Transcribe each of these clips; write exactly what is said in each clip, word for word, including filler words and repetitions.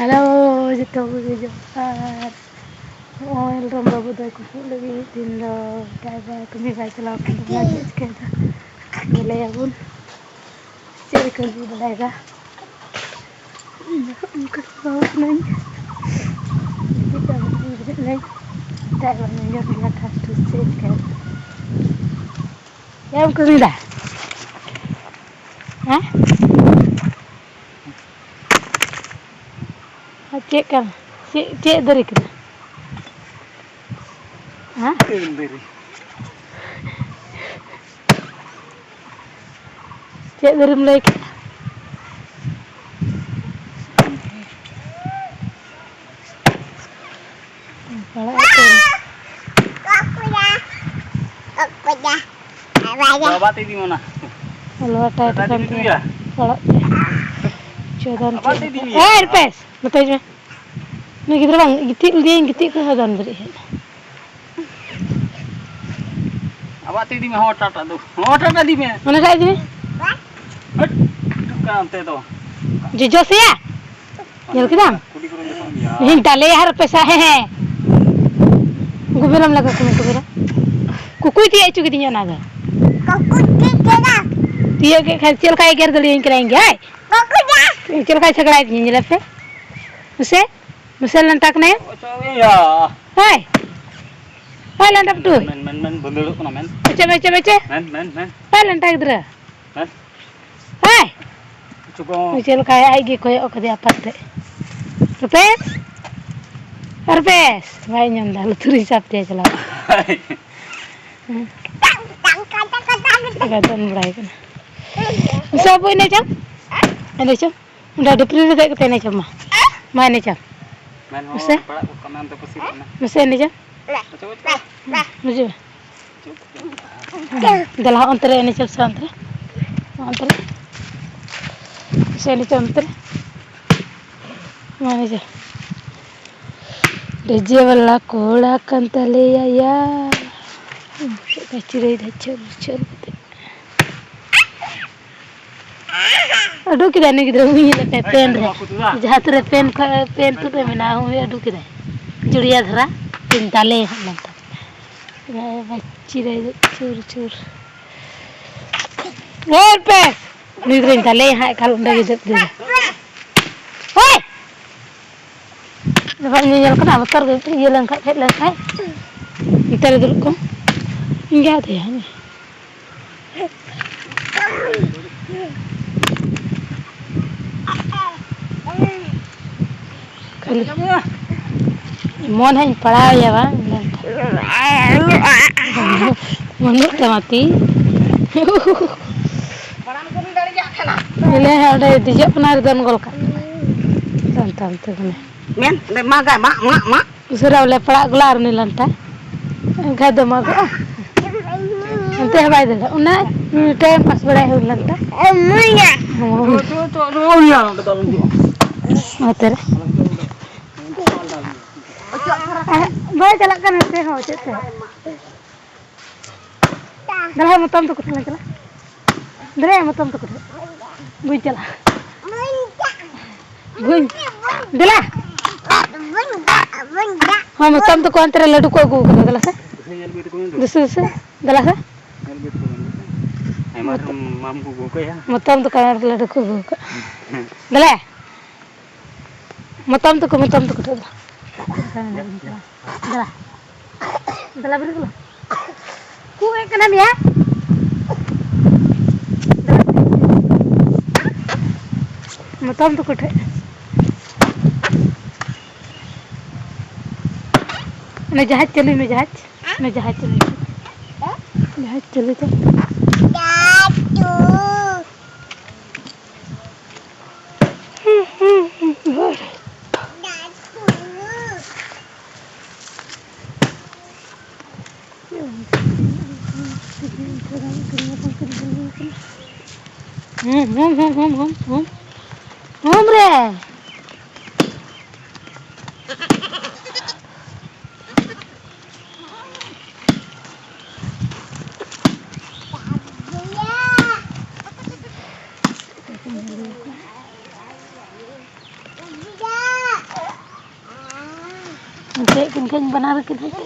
Hello, ᱡᱚᱛᱚ ᱠᱚᱜᱮ ᱡᱚᱦᱟᱨ᱾ ᱱᱚᱜᱼᱚᱭ ᱨᱚᱢ ᱵᱟᱹᱵᱩ ᱫᱚᱭ ᱠᱩᱥᱤᱜ ᱞᱟᱹᱜᱤᱫ, ᱛᱤᱦᱤᱧ ᱫᱚ ᱮᱴᱟᱜ ᱡᱟᱭᱜᱟ ᱠᱟᱹᱢᱤ ᱵᱟᱭ ᱪᱟᱞᱟᱣ ᱠᱟᱱ ᱛᱟᱵᱚᱱᱟ᱾ ᱪᱮᱫ ᱪᱤᱠᱟᱹᱭᱮᱫᱟ? ᱧᱮᱞᱮᱭᱟᱵᱚᱱ ᱪᱮᱫ ᱮ ᱠᱟᱹᱢᱤ ᱵᱟᱲᱟᱭᱮᱫᱟ᱾ ᱤᱧ ᱫᱚ ᱚᱱᱠᱟ ᱫᱚ ᱵᱟᱝ ᱠᱟᱹᱱᱟᱹᱧ᱾ ᱜᱤᱛᱤᱡ ᱫᱚ ᱵᱟᱹᱧ ᱜᱤᱛᱤᱡ ᱞᱮᱱ᱾ ᱮᱴᱟᱜ ᱨᱮ ᱧᱮᱞ ᱠᱮᱫᱟ ᱴᱷᱟᱥ ᱴᱷᱩᱥ ᱪᱮᱫ ᱮ ᱪᱤᱠᱟᱹᱭᱮᱫᱟ᱾ ᱪᱮᱫ ᱮᱢ ᱠᱟᱹᱢᱤᱭᱮᱫᱟ? ᱦᱮᱸ? ᱟᱨ ᱪᱮᱫ ᱠᱟᱱᱟ? ᱪᱮᱫ, ᱪᱮᱫ ᱫᱟᱨᱮ ᱠᱟᱱᱟ? ᱦᱮᱸ? ᱩᱞ ᱫᱟᱨᱮ᱾ ᱪᱮᱫ ᱫᱟᱨᱮᱢ ᱞᱟᱹᱭ ᱠᱮᱫᱟ? ᱯᱟᱲᱟᱜ ᱮ ᱛᱚᱞ᱾ ᱵᱟᱵᱟ ᱛᱤᱫᱤ ᱢᱚᱱᱟ᱾ ᱟᱞᱚ ᱦᱟᱛᱟᱣ ᱫᱟᱫᱟ ᱛᱮᱠᱷᱟᱱ ᱛᱤᱫᱤ ᱫᱚ ᱫᱩᱭᱟ᱾ ᱯᱟᱲᱟᱜ ᱛᱮ᱾ ᱪᱚᱫᱚᱱ ᱟᱵᱟᱨ ᱪᱮᱫ ᱛᱤᱫᱤ ᱞᱮᱠᱟ? ᱢᱮᱭᱟ᱾ ᱮᱭ, ᱨᱩᱯᱮᱥ, ᱱᱚᱛᱮ ᱦᱤᱡᱩᱜ ᱢᱮ᱾ ᱩᱱᱤ ᱜᱤᱫᱽᱨᱟᱹ ᱵᱟᱝ, ᱜᱤᱛᱤᱡ ᱞᱮᱫᱮᱭᱟᱹᱧ, ᱜᱤᱛᱤᱡ ᱠᱷᱚᱱ ᱦᱚᱸ ᱫᱚᱱ ᱵᱮᱨᱮᱫ ᱦᱮᱡ ᱮᱱᱟ᱾ ᱟᱵᱟᱨ ᱛᱤᱫᱤ ᱢᱮ, ᱦᱚᱸ, ᱴᱟᱴᱟ ᱫᱚ᱾ ᱦᱚᱸ, ᱴᱟᱴᱟ ᱤᱫᱤ ᱢᱮ᱾ ᱚᱱᱟ ᱴᱟᱜ ᱤᱫᱤ ᱢᱮ᱾ ᱦᱟᱹᱴ, ᱚᱠᱟ ᱚᱱᱛᱮ ᱫᱚ? ᱡᱚᱡᱚ ᱥᱮᱭᱟ? ᱧᱮᱞ ᱠᱮᱫᱟᱢ? ᱠᱩᱞᱤ ᱠᱚᱨᱮ ᱡᱚᱛᱚᱱ ᱜᱮᱭᱟ᱾ ᱤᱧ ᱫᱟᱞᱮᱭᱟ ᱦᱟᱨ ᱯᱮᱥᱟ, ᱦᱮᱸ, ᱦᱮᱸ᱾ ᱜᱩᱵᱮᱞᱟᱢ ᱞᱟᱜᱟ ᱠᱚᱢᱮ, ᱜᱩᱵᱮᱞᱟᱢ᱾ ᱠᱩᱠᱩᱭ ᱛᱤᱭᱟᱹᱜ ᱦᱚᱪᱚ ᱠᱤᱫᱤᱧᱟ ᱚᱱᱟ ᱫᱚ᱾ ᱠᱩᱠᱩ ᱪᱮᱫ ᱠᱮᱫᱟ? ᱛᱤᱭᱟᱹᱜ ᱠᱮᱫ ᱠᱷᱟᱱ ᱪᱮᱫ ᱞᱮᱠᱟᱭ ᱮᱜᱮᱨ ᱫᱟᱲᱮᱭᱟᱹᱧ ᱠᱟᱱᱟ ᱤᱧ ᱜᱮ, ᱦᱟᱭ᱾ ᱠᱩᱠᱩ ᱫᱟ᱾ ᱪᱮᱫ ᱞᱮᱠᱟᱭ ᱥᱟᱜᱲᱟᱭᱮᱫᱤᱧᱟ ᱧᱮᱞᱮ ᱯᱮ᱾ ᱢᱟᱥᱮ, ᱢᱟᱥᱮ ᱞᱟᱱᱴᱟ ᱠᱟᱱᱟᱭᱟ᱾ ᱚᱪᱚᱜ ᱮᱭᱟ᱾ ᱦᱟᱭ᱾ ᱦᱟᱭ ᱞᱟᱱᱴᱟ ᱯᱩᱴᱩᱭ᱾ ᱢᱮᱱ, ᱢᱮᱱ, ᱢᱮᱱ, ᱵᱟᱹᱱᱫᱟᱹᱲᱚᱜ ᱠᱟᱱᱟ ᱢᱮᱱ᱾ ᱢᱮᱪᱮ, ᱢᱮᱪᱮ, ᱢᱮᱪᱮ᱾ ᱢᱮᱱ, ᱢᱮᱱ, ᱢᱮᱱ᱾ ᱦᱟᱭ ᱞᱟᱱᱴᱟ ᱜᱤᱫᱽᱨᱟᱹ᱾ ᱦᱮᱸ? ᱦᱮᱸ? ᱪᱩᱠᱚ᱾ ᱩᱱᱤ ᱪᱮᱫ ᱞᱮᱠᱟᱭ ᱟᱡ ᱜᱮ ᱠᱚᱭᱚᱜ ᱠᱟᱫᱮᱭᱟ ᱟᱯᱟᱛ ᱛᱮ᱾ ᱨᱩᱯᱮᱥ! ᱨᱩᱯᱮᱥ! ᱵᱟᱭ ᱟᱸᱡᱚᱢ ᱫᱟ, ᱞᱩᱛᱩᱨ ᱨᱤᱧ ᱥᱟᱵ ᱛᱟᱭᱟ ᱪᱟᱞᱟᱣ᱾ ᱦᱮᱸ᱾ ᱪᱮᱫ ᱞᱮᱠᱟᱭ ᱫᱚᱱ ᱵᱟᱲᱟᱭ ᱠᱟᱱᱟ᱾ ᱥᱮ ᱟᱵᱚ ᱮᱱᱮᱡᱟᱢ? ᱮᱱᱮᱡᱟᱢ? ᱚᱸᱰᱮ ᱰᱷᱤᱯᱨᱤ ᱨᱮ ᱫᱮᱡ ᱠᱟᱛᱮ ᱮᱱᱮᱡᱟᱢ ᱢᱟ᱾ ᱢᱟ ᱮᱱᱮᱡᱟᱢ᱾ ᱢᱮᱱ ᱦᱚᱸ ᱢᱟᱥᱮ᱾ ᱯᱟᱲᱟᱜ ᱠᱚᱜ ᱠᱟᱱᱟ, ᱚᱱᱛᱮ ᱯᱟᱹᱥᱤ ᱠᱚᱜ ᱠᱟᱱᱟ᱾ ᱢᱟᱥᱮ ᱮᱱᱮᱡᱟᱢ᱾ ᱟᱪᱪᱷᱟ, ᱵᱩᱡᱷᱟᱹᱣ? ᱵᱩᱡᱷᱟᱹᱣ? ᱫᱮᱞᱟ ᱦᱚᱸ ᱚᱱᱛᱮ ᱨᱮ ᱮᱱᱮᱡ ᱪᱚ ᱥᱮ, ᱚᱱᱛᱮ ᱨᱮ᱾ ᱚᱱᱛᱮ ᱨᱮ᱾ ᱥᱮ ᱮᱱᱮᱡ ᱪᱚ ᱚᱱᱛᱮ ᱨᱮ᱾ ᱢᱟ ᱮᱱᱮᱡ ᱪᱚ᱾ ᱰᱤᱡᱮ ᱵᱟᱞᱟ ᱠᱚᱲᱟ ᱠᱟᱱ ᱛᱟᱞᱮᱭᱟ ᱭᱟ᱾ ᱪᱮᱫ ᱞᱮᱠᱟ ᱪᱤᱨᱟᱹᱭ ᱫᱟ ᱪᱷᱟᱹᱞ ᱪᱷᱟᱹᱞ ᱠᱟᱛᱮ᱾ ᱩᱰᱩᱠ ᱠᱮᱫᱟᱭ ᱱᱩᱭ ᱜᱤᱫᱽᱨᱟᱹ, ᱩᱭ ᱧᱮᱞᱮ ᱯᱮ, ᱯᱮᱱ ᱨᱮ᱾ ᱡᱟᱦᱟᱸ ᱛᱤᱨᱮ ᱯᱮᱱ ᱠᱷᱚᱱ, ᱯᱮᱱ ᱛᱩᱫ ᱮ ᱢᱮᱱᱟ, ᱩᱭ ᱩᱰᱩᱠ ᱠᱮᱫᱟᱭ᱾ ᱡᱩᱲᱤᱭᱟ ᱫᱷᱟᱨᱟ, ᱛᱤᱧ ᱫᱟᱞᱮ ᱦᱟᱸᱜ ᱢᱮᱱᱛᱮ᱾ ᱮ ᱵᱟᱹᱪᱤ ᱨᱮ ᱪᱩᱨ ᱪᱩᱨ᱾ ᱧᱮᱞ ᱯᱮ! ᱱᱩᱭ ᱜᱤᱫᱽᱨᱟᱹᱧ ᱫᱟᱞᱮᱭᱟ ᱦᱟᱸᱜ, ᱮᱠᱟᱞ ᱚᱸᱰᱮ ᱜᱮ ᱫᱮᱡ ᱫᱮᱡ᱾ ᱦᱳᱭ! ᱫᱚ ᱵᱟᱝ ᱧᱮᱧᱮᱞ ᱠᱟᱱᱟ, ᱵᱚᱛᱚᱨ ᱜᱮ ᱤᱭᱟᱹ ᱞᱮᱱᱠᱷᱟᱡ, ᱦᱮᱡ ᱞᱮᱱᱠᱷᱟᱡ᱾ ᱚᱱᱛᱮ ᱨᱮ ᱫᱩᱲᱩᱵ ᱠᱚᱢ᱾ ᱤᱧ ᱜᱮ ᱟᱫᱮᱭᱟ᱾ ᱠᱷᱟᱹᱞᱤ ᱮᱢᱚᱱ ᱦᱟᱸᱜ ᱤᱧ ᱯᱟᱲᱟᱣᱮᱭᱟ ᱵᱟᱝ, ᱵᱟᱹᱱᱩᱜ ᱛᱟᱢᱟ ᱛᱤ᱾ ᱢᱟᱲᱟᱝ ᱠᱚ ᱦᱩᱭ ᱫᱟᱲᱮᱭᱟᱜ ᱠᱟᱱᱟ᱾ ᱧᱮᱞᱮ ᱦᱟᱸᱜ ᱚᱸᱰᱮ ᱫᱮᱡᱚᱜ ᱠᱟᱱᱟ ᱟᱨ ᱫᱚᱱ ᱜᱚᱞ ᱠᱟᱜ ᱠᱟᱱᱟ᱾ ᱫᱚᱱ ᱛᱟᱢ ᱛᱮ ᱢᱟᱱᱮ᱾ ᱢᱮᱱ, ᱚᱸᱰᱮ ᱢᱟᱜᱟᱭ, ᱢᱟᱜ, ᱢᱟᱜ, ᱢᱟᱜ᱾ ᱩᱥᱟᱹᱨᱟ ᱵᱚᱞᱮ ᱯᱟᱲᱟᱜ ᱜᱚᱞᱟ ᱟᱨ ᱩᱱᱤ ᱞᱟᱱᱴᱟ᱾ ᱮᱱᱠᱷᱟᱡ ᱫᱚ ᱢᱟᱜᱚᱜᱼᱟ᱾ ᱚᱱᱛᱮ ᱦᱚᱸ ᱵᱟᱭ ᱫᱟᱹᱲᱟ᱾ ᱚᱱᱟ ᱴᱟᱭᱤᱢ ᱯᱟᱥ ᱵᱟᱲᱟᱭ ᱦᱩᱭ ᱞᱟᱱᱴᱟ᱾ ᱱᱚᱛᱮ ᱨᱮ᱾ ᱵᱟᱭ ᱪᱟᱞᱟᱜ ᱠᱟᱱᱟ ᱱᱚᱛᱮ ᱦᱚᱸ ᱪᱮᱫ ᱛᱮ᱾ ᱫᱮᱞᱟ ᱢᱚᱛᱟᱢ ᱛᱟᱠᱚ ᱴᱷᱮᱱ ᱞᱟᱝ ᱪᱟᱞᱟᱜ᱾ ᱫᱮᱞᱟ ᱢᱚᱛᱟᱢ ᱛᱟᱠᱚ ᱴᱷᱮᱱ᱾ ᱵᱟᱹᱧ ᱪᱟᱞᱟᱜᱼᱟ᱾ ᱵᱟᱹᱧ᱾ ᱫᱮᱞᱟ᱾ ᱦᱚᱸ, ᱢᱚᱛᱟᱢ ᱛᱟᱠᱚ ᱦᱟᱱᱛᱮ ᱨᱮ ᱞᱟᱹᱰᱩ ᱠᱚ ᱟᱹᱜᱩ ᱠᱟᱫᱟ᱾ ᱫᱮᱞᱟ ᱥᱮ᱾ ᱫᱩᱥᱩ, ᱫᱩᱥᱩ᱾ ᱫᱮᱞᱟ ᱥᱮ᱾ ᱟᱭᱢᱟ ᱰᱷᱮᱨ ᱢᱟᱢ ᱠᱚ ᱟᱹᱜᱩ ᱠᱟᱭᱟ᱾ ᱢᱚᱛᱟᱢ ᱛᱟᱠᱚ ᱦᱟᱱᱛᱮ ᱞᱟᱹᱰᱩ ᱠᱚ ᱟᱹᱜᱩ ᱠᱟᱜ᱾ ᱫᱮᱞᱟ᱾ ᱢᱚᱛᱟᱢ ᱛᱟᱠᱚ, ᱢᱚᱛᱟᱢ ᱛᱟᱠᱚ ᱴᱷᱮᱱ ᱫᱚ᱾ ᱫᱮᱞᱟ᱾ ᱫᱮᱞᱟ ᱵᱤᱨᱤᱫ ᱜᱚᱞᱟ᱾ ᱠᱩᱜ ᱮᱫ ᱠᱟᱱᱟᱢ ᱭᱟ? ᱫᱮᱞᱟ᱾ ᱢᱚᱛᱟᱢ ᱛᱟᱠᱚ ᱴᱷᱮᱱ᱾ ᱚᱱᱮ ᱡᱟᱦᱟᱡᱽ ᱪᱟᱹᱞᱩᱭ ᱢᱮ, ᱡᱟᱦᱟᱡᱽ᱾ ᱚᱱᱮ ᱡᱟᱦᱟᱡᱽ ᱪᱟᱹᱞᱩᱭ ᱢᱮ᱾ ᱡᱟᱦᱟᱡᱽ ᱪᱟᱹᱞᱩᱭ ᱛᱮ᱾ ᱦᱩᱸ, ᱦᱩᱸ, ᱦᱩᱸ, ᱦᱩᱸ, ᱦᱩᱸ, ᱦᱩᱸ᱾ ᱦᱩᱸ ᱨᱮ᱾ ᱪᱮᱫ ᱠᱤᱱ ᱠᱟᱹᱧ ᱵᱟᱱᱟᱨ ᱠᱤᱱ ᱦᱮᱡ ᱠᱮᱫ᱾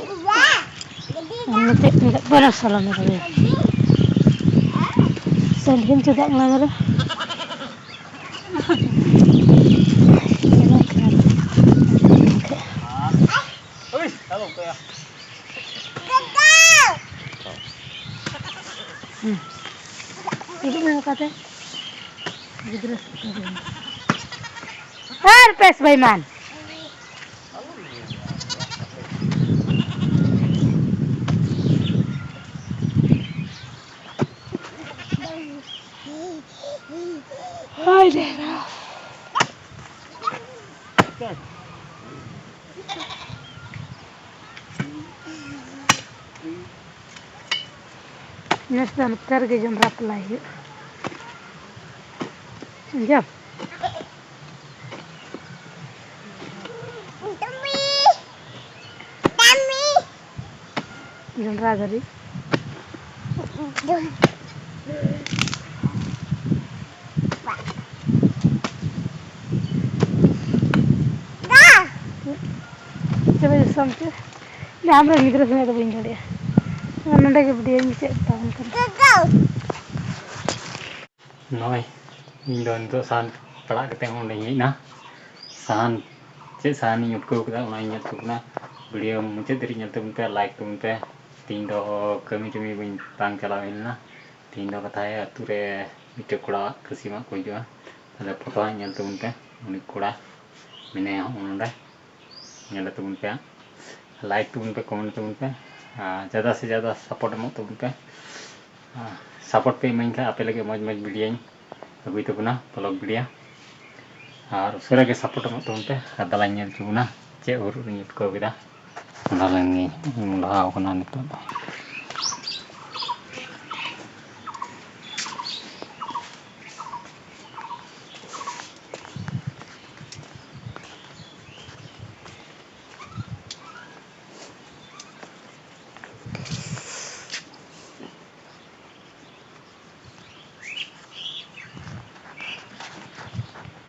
ᱟᱨ ᱱᱚᱛᱮ ᱠᱤᱱ ᱦᱮᱡ ᱵᱟᱱᱟᱨ ᱥᱟᱞᱟ ᱢᱮᱨᱚᱢ ᱜᱮ᱾ ᱥᱟᱺᱰᱤ ᱦᱚᱸ ᱪᱮᱫᱟᱜ ᱚᱱᱟ ᱢᱮᱨᱚᱢ? ᱧᱮᱞᱚᱜ ᱠᱟᱱᱟ᱾ ᱦᱩᱸ᱾ ᱦᱤᱡᱩᱜ ᱢᱮ ᱱᱚᱝᱠᱟᱛᱮ᱾ ᱜᱤᱫᱽᱨᱟᱹ ᱥᱮᱫ ᱠᱚ ᱦᱤᱡᱩᱜ ᱢᱮ᱾ ᱟᱨ ᱯᱮᱥ ᱵᱮᱭᱢᱟᱱ᱾ ᱦᱟᱭ ᱰᱮᱨᱟ᱾ ᱱᱮᱥ ᱫᱚ ᱱᱚᱛᱮ ᱨᱮᱜᱮ ᱡᱚᱱᱰᱨᱟ ᱯᱟᱞᱟᱭ ᱦᱩᱭᱩᱜᱼᱟ᱾ ᱟᱸᱡᱚᱢ? ᱡᱚᱱᱰᱨᱟ ᱫᱟᱨᱮ᱾ ᱪᱚᱞᱚ ᱫᱤᱥᱚᱢ ᱛᱮ᱾ ᱟᱢᱨᱮᱱ ᱜᱤᱫᱽᱨᱟᱹ ᱥᱚᱸᱜᱮ ᱫᱚ ᱵᱟᱹᱧ ᱫᱟᱲᱮᱭᱟᱜᱼᱟ᱾ ᱱᱚᱰᱮ ᱜᱮ ᱵᱷᱤᱰᱤᱭᱳᱧ ᱢᱩᱪᱟᱹᱫ ᱛᱟᱵᱚᱱ ᱠᱟᱱᱟ᱾ ᱱᱚᱜᱼᱚᱭ ᱤᱧ ᱫᱚ ᱱᱤᱛᱚᱜ ᱥᱟᱦᱟᱱ ᱯᱟᱲᱟᱜ ᱠᱟᱛᱮ ᱚᱸᱰᱮᱧ ᱦᱮᱡ ᱮᱱᱟ᱾ ᱥᱟᱦᱟᱱ, ᱪᱮᱫ ᱥᱟᱦᱟᱱᱤᱧ ᱩᱴᱠᱟᱹᱣ ᱠᱮᱫᱟ ᱚᱱᱟᱧ ᱧᱮᱞ ᱦᱚᱪᱚ ᱵᱚᱱᱟ᱾ ᱵᱷᱤᱰᱤᱭᱳ ᱢᱩᱪᱟᱹᱫ ᱫᱷᱟᱹᱨᱤᱡ ᱧᱮᱞ ᱛᱟᱵᱚᱱ ᱯᱮ, ᱞᱟᱭᱤᱠ ᱛᱟᱵᱚᱱ ᱯᱮ᱾ ᱛᱮᱦᱮᱧ ᱫᱚ ᱠᱟᱹᱢᱤ ᱴᱟᱹᱢᱤ ᱵᱟᱹᱧ, ᱵᱟᱝ ᱪᱟᱞᱟᱣ ᱦᱩᱭ ᱞᱮᱱᱟ᱾ ᱛᱮᱦᱮᱧ ᱫᱚ ᱠᱟᱛᱷᱟᱭ ᱟᱹᱛᱩ ᱨᱮ ᱢᱤᱫᱴᱮᱡ ᱠᱚᱲᱟᱣᱟᱜ ᱠᱟᱹᱥᱤ ᱢᱟᱜ ᱠᱚ ᱦᱤᱡᱩᱜᱼᱟ, ᱛᱟᱦᱞᱮ ᱯᱷᱳᱴᱳ ᱦᱟᱸᱜ ᱧᱮᱞ ᱛᱟᱵᱚᱱ ᱯᱮ᱾ ᱩᱱᱤ ᱠᱚᱲᱟ ᱢᱮᱱᱟᱭᱟ ᱦᱚᱸᱜᱼᱚ ᱱᱚᱰᱮ, ᱧᱮᱞ ᱛᱟᱵᱚᱱ ᱯᱮ ᱦᱟᱸᱜ᱾ ᱞᱟᱭᱤᱠ ᱛᱟᱵᱚᱱ ᱯᱮ, ᱠᱚᱢᱮᱱᱴ ᱛᱟᱵᱚᱱ ᱯᱮ, ᱟᱨ ᱡᱟᱫᱟ ᱥᱮ ᱡᱟᱫᱟ ᱥᱟᱯᱳᱨᱴ ᱮᱢᱚᱜ ᱛᱟᱵᱚᱱ ᱯᱮ᱾ ᱟᱨ ᱥᱟᱯᱳᱨᱴ ᱯᱮ ᱤᱢᱟᱹᱧ ᱠᱷᱟᱱ ᱟᱯᱮ ᱞᱟᱹᱜᱤᱫ ᱢᱚᱡᱽ ᱢᱚᱡᱽ ᱵᱷᱤᱰᱤᱭᱳᱧ ᱟᱹᱜᱩᱭ ᱛᱟᱵᱚᱱᱟ, ᱵᱞᱚᱜ ᱵᱷᱤᱰᱤᱭᱳ᱾ ᱟᱨ ᱩᱥᱟᱹᱨᱟ ᱜᱮ ᱥᱟᱯᱳᱨᱴ ᱮᱢᱚᱜ ᱛᱟᱵᱚᱱ ᱯᱮ᱾ ᱟᱨ ᱫᱟᱞᱟᱧ ᱧᱮᱞ ᱦᱚᱪᱚ ᱵᱚᱱᱟ ᱪᱮᱫ ᱦᱩᱲᱩ ᱨᱤᱧ ᱩᱴᱠᱟᱹᱣ ᱠᱮᱫᱟ᱾ ᱚᱱᱟ ᱞᱟᱹᱜᱤᱫ ᱤᱧ ᱞᱟᱦᱟᱣ ᱠᱟᱱᱟ ᱱᱤᱛᱚᱜ ᱫᱚ᱾